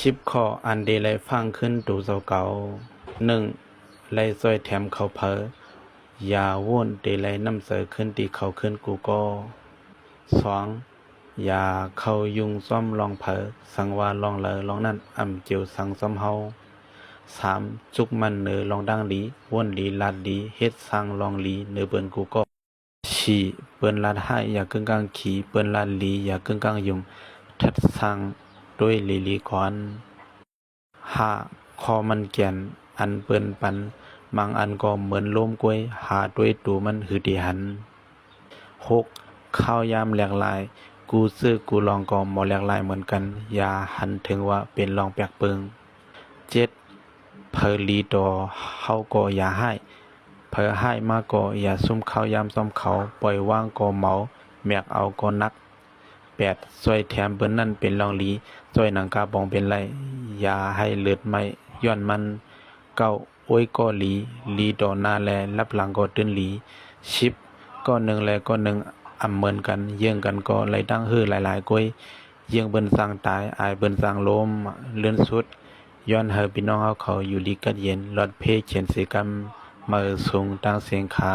ສິບຂໍ້ອັນເດໄລ່ຟາງຄືນໂຕເຈົ້າເກົ່າ. ໜຶ່ງ ໄລ່ຊ່ອຍແຖມເຂົາເຜີາ, ຢ່າໂວ້ນເດໄລ່ນ້ຳໃຈຄືນທີ່ເຂົາຄືນກູ່ກໍ. ສອງ ຢ່າເຂົ້າຫຍຸ້ງຊອມລອງໃຜ, ສັງວ່າລອງໃດລອງນັ້ນ ອຳເຈວສັງຊອມເຮົາ. ສາມ ຈຸກໝັ້ນເນີລອງດ່າງດີ, ໂວ້ນດີລາດດີ, ເຮັດສ້າງລອງລີເນີເພິ່ນກູ່ກໍ. ສີ່ ເພິ່ນລາດຮ້າຍຢ່າກຶ້ງກ້າງຂີ້, ເພິ່ນລາດດີຢ່າກຶ້ງກ້າງຫຍຸ້ງ, ທັດສ້າງດ້ວຍລີລີກ່ອນ. ຫ້າ ຂໍ້ໝັ້ນແກ່ນອັນເພິ່ນປັນ, ບາງອັນກໍເໝືອນໂລມກ້ວຍ, ຫາດ້ວຍໂຕມັນຄືເດຫັນ. ຫົກ ຄາວຍາມແຫຼກຫຼາຍ, ກູເຊີກູລອງກໍບໍ່ແຫຼກຫຼາຍເໝືອນກັນ, ຢ່າຫັນເຖິງວ່າເປັນລອງແປກເປິງ. ເຈັດ ໃຜດີຕໍ່ເຮົາກໍຢ່າຮ້າຍ, ໃຜຮ້າຍມາກໍຢ່າຊຸມຄາວຍາມຊອມເຂົາ, ປ່ອຍວ່າງກໍເມົາ, ແບກເອົາກໍໜັກ. ແປດ ຊ່ອຍແຖມເພິ່ນນັ້ນເປັນລອງດີ, ຊ່ອຍໜັງກາບອງເປັນໄລ, ຢ່າໃຫ້ເລີດໄໝ້ຍ້ອນມັນ. ເກົ້າ ໂອ້ຍກໍລີ, ລີຕໍ່ໜ້າແລ, ລັບຫຼັງກໍຕື່ນລີ. ສິບ ກໍໜຶ່ງແລກໍໜຶ່ງອຳເໝືອນກັນ, ເຢີ້ງກັນກໍໄລ່ຕັ້ງຫືຫຼາຍໆກ້ວຍ, ເຢີ້ງເພິ່ນສ້າງຕາຍ, ອາຍເພິ່ນສ້າງລົ້ມ. ເລື່ອນສຸດ ຍ້ອນໃຫ້ພີ່ນ້ອງເຮົາເຂົາຢູ່ດີກັດເຢັນ, ລອດເພຂຽນເສກຳ, ມາເອີສົງຕ່າງເສງຂາ.